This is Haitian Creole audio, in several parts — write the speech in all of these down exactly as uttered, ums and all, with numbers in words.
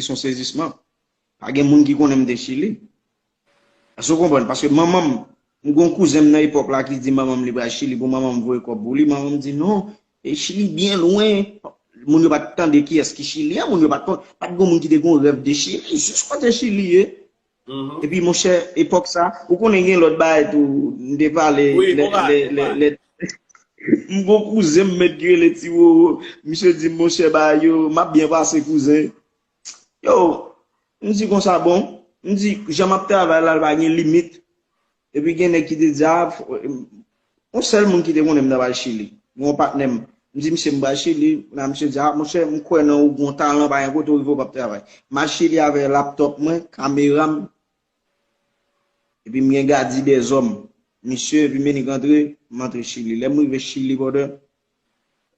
se yon sezisman. Pa gen moun ki konnen m te Chili. Èske w konprann? Paske manman m, m gon kouzen m nan epòk la ki di manman m li pral Chili pou manman m voye kòb pou li. Manman m di, "Non, e Chili byen lwen." Moun yo pa t tande kiyès ki Chili a, moun yo pa t konn, pa t gon moun ki te gon rèv de Chili, jis kote Chili ye. Epi, monchè, epòk sa, ou konnen gen lòt bagay tou, m te pale, lè, lè, lè, lè, m gon kouzen m mèt ki rele Ti Wowo, misye di m, "Monchè, bagay yo, m ap byen pase, kouzen." Yo, m di konsa, bon, m di, jan m ap travay la, l pa gen limit. Epi gen nèg ki te di, a, f- yon sèl moun ki te konnen m nan bay Chili. Yon patnè m. M di, "Misye, m bay Chili." Nan misye di, "A, monchè, m kwè nan ou, gon talan, pa gen kote ou rive, ou p ap travay." M al Chili avè laptòp mwen, kamera m, epi m gen gadi dèzòm. Misye, epi m annik antre, m antre Chili. Lè m rive Chili, brother,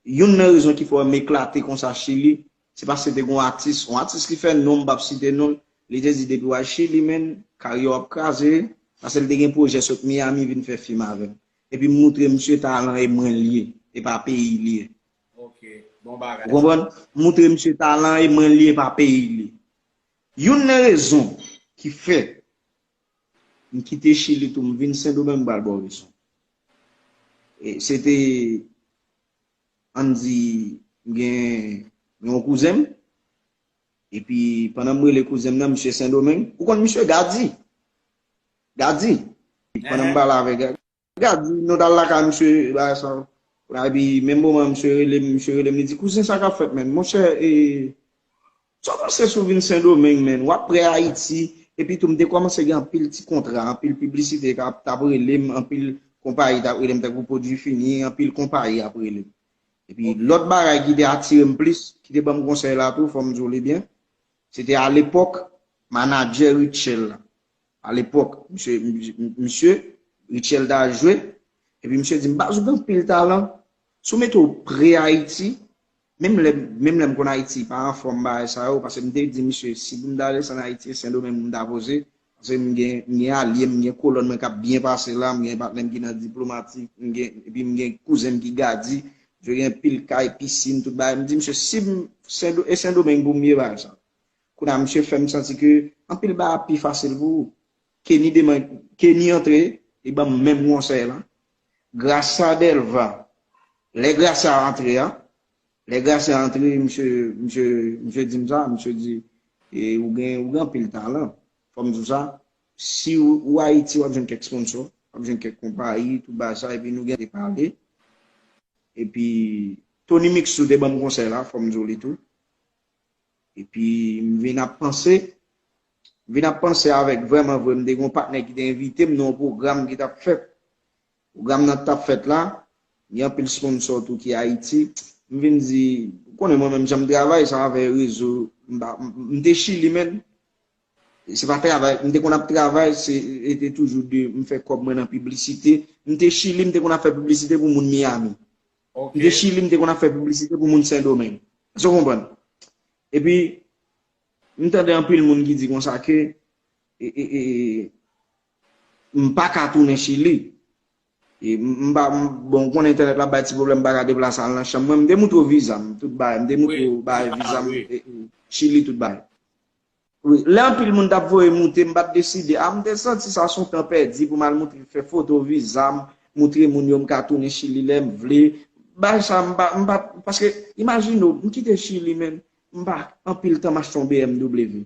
youn nan rezon ki fè m eklate konsa Chili, se paske te gon atis, yon atis ki fè non, m p ap site non l, li te di depi w al Chili, menn, karyè w ap kraze, paske l te gen pwojè sot Miami vin fè fim avè m. Epi m moutre misye talan e mwen l ye, e pa peyi l ye. Ok, bon bagay. Ou konprann? M moutre misye talan e mwen l ye, e pa peyi l ye. Youn nan rezon ki fè m kite Chili tou, m vin Sendomeng, m pral ba w rezon. E se te, ann di, m gen yon kouzen m, epi pandan m rele kouzen m nan, misye Sendomeng, ou konn misye Gadi? Gadi. Pandan m pale avèk Gadi, nou t al lakay misye, bagay sa. Epi menm moman misye rele m, misye rele m, li di, "Kouzen, sa k ap fèt, menn?" Monchè, e, sa w panse si w vin Sendomeng, menn? W ap prè Ayiti, epi tou m te kòmanse gen anpil ti kontra, anpil piblisite k ap, t ap rele m, anpil konpayi t ap rele m, tankou Pwodui Fini, anpil konpayi ap rele m. Epi lòt bagay ki te atire m plis, ki te ban m konsèy la tou, fò m di w li byen, se te alepòk manadjè Rutshelle la. Alepòk, misye, misye, Rutshelle ta jwe, epi misye di m, "Baz, ou gen anpil talan. Si w mete w prè Ayiti," menm lè, menm lè m konn Ayiti pa anfòm bagay sa yo, paske m te di misye, si pou m ta desann Ayiti, e Sendomeng pou m ta poze, paske m gen, m gen alye m, m gen kolòn mwen k ap byen pase la, m gen patnè m ki nan diplomatik, m gen, epi m gen kouzen m ki Gadi, yo gen pil kay, pisin, tout bagay. M di misye, si m, Sendo, e Sendomeng pou m ye bagay sa. Kounye a, misye fè m santi ke anpil bagay ap pi fasil pou ou. Kenny demen, Kenny antre, li ban m menm konsèy la. Gracia Delva, lè Gracia antre a, lè Gracia antre, misye, misye, misye di m sa, misye di, e, ou gen, ou gen anpil talan. Fò m di w sa, si ou, ou Ayiti, w ap jwenn kèk sponsò, w ap jwenn kèk konpayi, tout bagay sa, epi nou gen te pale. Epi, Tony Mixou te ban m konsèy la, fò m di w li tou. Epi m vin ap panse, m vin ap panse avèk vrèman vre, m te gen yon patnè ki te envite m nan yon pwogram ki t ap fèt. Pwogram nan t ap fèt la, gen anpil sponsò tou ki Ayiti. M vin di, ou konnen mwen menm jan m travay sa avè rezo, m pa- m- m te Chili menn. Se pa travay, m te konn ap travay, se e te toujou de m fè kòb mwen nan piblisite. M te Chili, m te konn ap fè piblisite pou moun Miami. M te Chili, m te konn ap fè piblisite pou moun Sendomeng. Èske w konprann? Epi, m tande anpil moun ki di konsa ke e, e, e, m pa ka tounen Chili. E, m, m pa, m, bon, ou konnen entènèt la bay ti pwoblèm, m pa ka deplase al nan chanm mwen. M te moutre w viza m, tout bagay. M te moutre w bagay viza m, e, e, Chili, tout bagay. Wi, lè anpil moun t ap voye moute, m pa t deside. A, m te santi sa se yon tan pèdi pou m al moutre, fè foto viza m, moutre moun yo m ka tounen Chili lè m vle. Bagay sa, m pa, m pa, paske, imajine w, m kite Chili, menn, m pa anpil tan m achte yon B M W.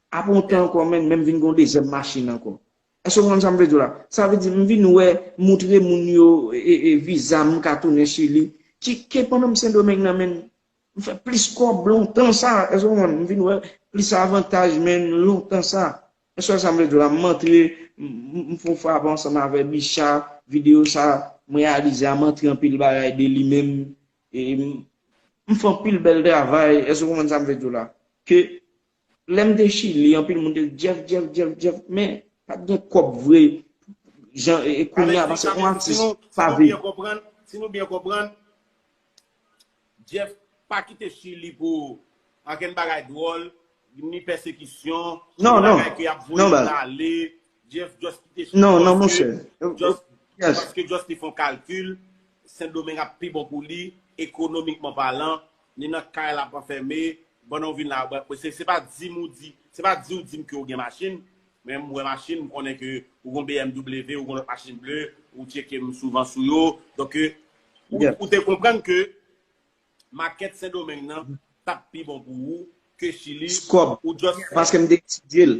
Apre yon tan ankò, menn, menm vin gen yon dezyèm machin ankò. Èske w konprann sa m vle di w la? Sa vle di, m vin wè, moutre moun yo e, e, viza m, m ka tounen Chili. Ki, ke pandan m Sendomeng nan, menn, m fè plis kòb lontan sa. Èske w konprann? M vin wè plis avantaj, menn, lontan sa. Èske w wè sa m vle di w la? M antre, m, m, m fè yon frap ansanm avè Bicha, videyo sa, m reyalize a, m antre anpil bagay de li menm. E m, m fè anpil bèl travay. Èske w konprann sa m vle di w la? Ke lè m te Chili, anpil moun te di, "Jeff, Jeff, Jeff, Jeff," men pa t gen kòb vre. Jan, e, e kounye a, paske yon atis pa viv. Si nou byen konprann, Jeff pa kite Chili pou ankenn bagay dwòl, ni pèsekisyon, ni bagay ke y ap voye l ale. Jeff just kite Chili paske just, paske just li fè yon kalkil, Sendomeng ap pi bon pou li, ekonomikman palan, ni nan kay la ap anfème, pandan w vin la, se, se pa di m ou di, se pa di ou di m ke w gen machin, men m wè machin, m konnen ke ou gon B M W, ou gon lòt machin ble, ou tcheke m souvan sou yo. Donk, ou, ou te konprann ke makèt Sendomeng nan t ap pi bon pou ou ke Chili, ou just fè. Paske m te etidye l.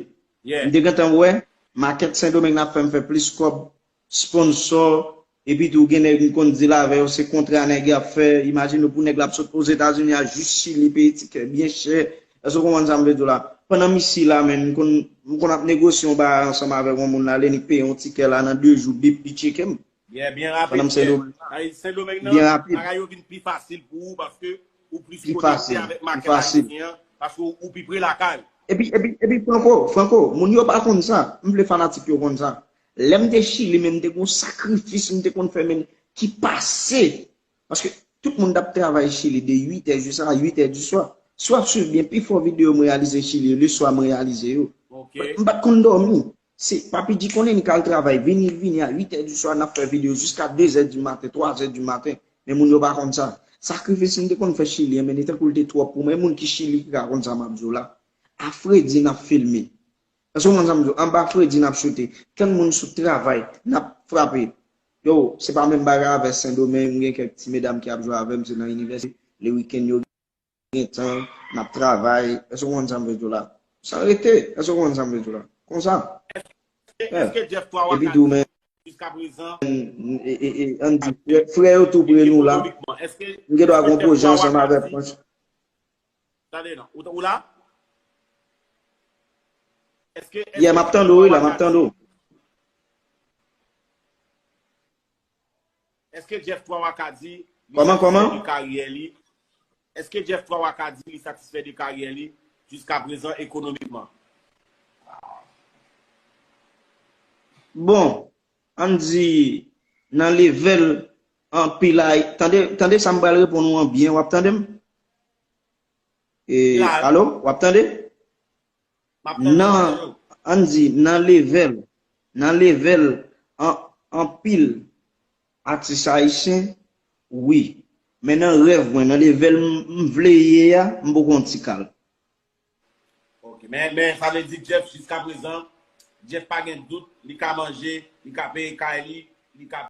M te gentan wè, makèt Sendomeng nan ap fè m fè plis kòb, sponsò, epi tou gen nèg m konn deal avè yo, se kontra nèg y ap fè. Imajine w pou nèg la ap sot Ozetazini a jis Chili, peye tikè byen chè. Èske w konprann sa m vle di w la? Pandan m isi la, menm, m konn, m konn ap negosye yon bagay ansanm avèk yon moun la, lè nèg peye yon tikè la, nan de jou, bip, li tcheke m. Yeah, byen rapid. Pandan m Sendomeng. Sa vle di Sendomeng nan, bagay yo vin pi fasil pou ou paske ou plis konekte avèk makèt ayisyen an, paske ou, ou pi pre lakay. Epi, epi, epi Franco, Franco, moun yo pa konn sa. M vle fanatik yo konn sa. Lè m te Chili, men m te gon sakrifis m te konn fè, men ki pase. Paske tout moun t ap travay Chili de uit è jiska uit è di swa. Si w ap swiv byen, pifò videyo m reyalize Chili yo, leswa m reyalize yo. M pa t konn dòmi. Se Papi G konnen li k al travay, vini, li vini a uit è di swa, n ap fè videyo jiska de zè di maten, twa zè di maten. Men moun yo pa konn sa. Sakrifis m te konn fè Chili an, men li tankou l te twòp pou mwen. Moun ki Chili ki ka konn sa m ap di w la. A fredi n ap filme. Èske w konn sa m di w? Anba fredi n ap choute. Tann moun sou travay, n ap frape. Yo, se pa menm bagay avè Sendomeng, m gen kèk ti medam ki ap jwe avè m, se nan inivèsite. Le wikenn yo gen tan, n ap travay. Èske w konn sa m vle di w la? San rete, èske w konn sa m vle di w la? Konsa. Èske, èske Jeff Twa Wakadi, jiska prezan, e, e, e, ann di, frè, frè yo tou pre nou la. M gen dwa gon pwojè ansanm avè Frans. Tande non. Ou, ou la? Èske, èske, yeah, m ap tande w, wi, la, m ap tande w. Èske Jeff Twa Wakadi, li satisfè de karyè li? Èske Jeff Twa Wakadi, li satisfè de karyè li jiska prezan ekonomikman? Bon, ann di, nan level anpil ay-, tande, tande sa m pral reponn ou an byen, w ap tande m? E, alo, w ap tande? Nan, ann di, nan level, nan level an, anpil atis ayisyen, wi. Men nan rèv mwen, nan level m, m vle ye a, m poko yon ti kal. Ok, men, men sa vle di Jeff jiska prezan, Jeff pa gen dout, li ka manje, li ka peye kay li, li ka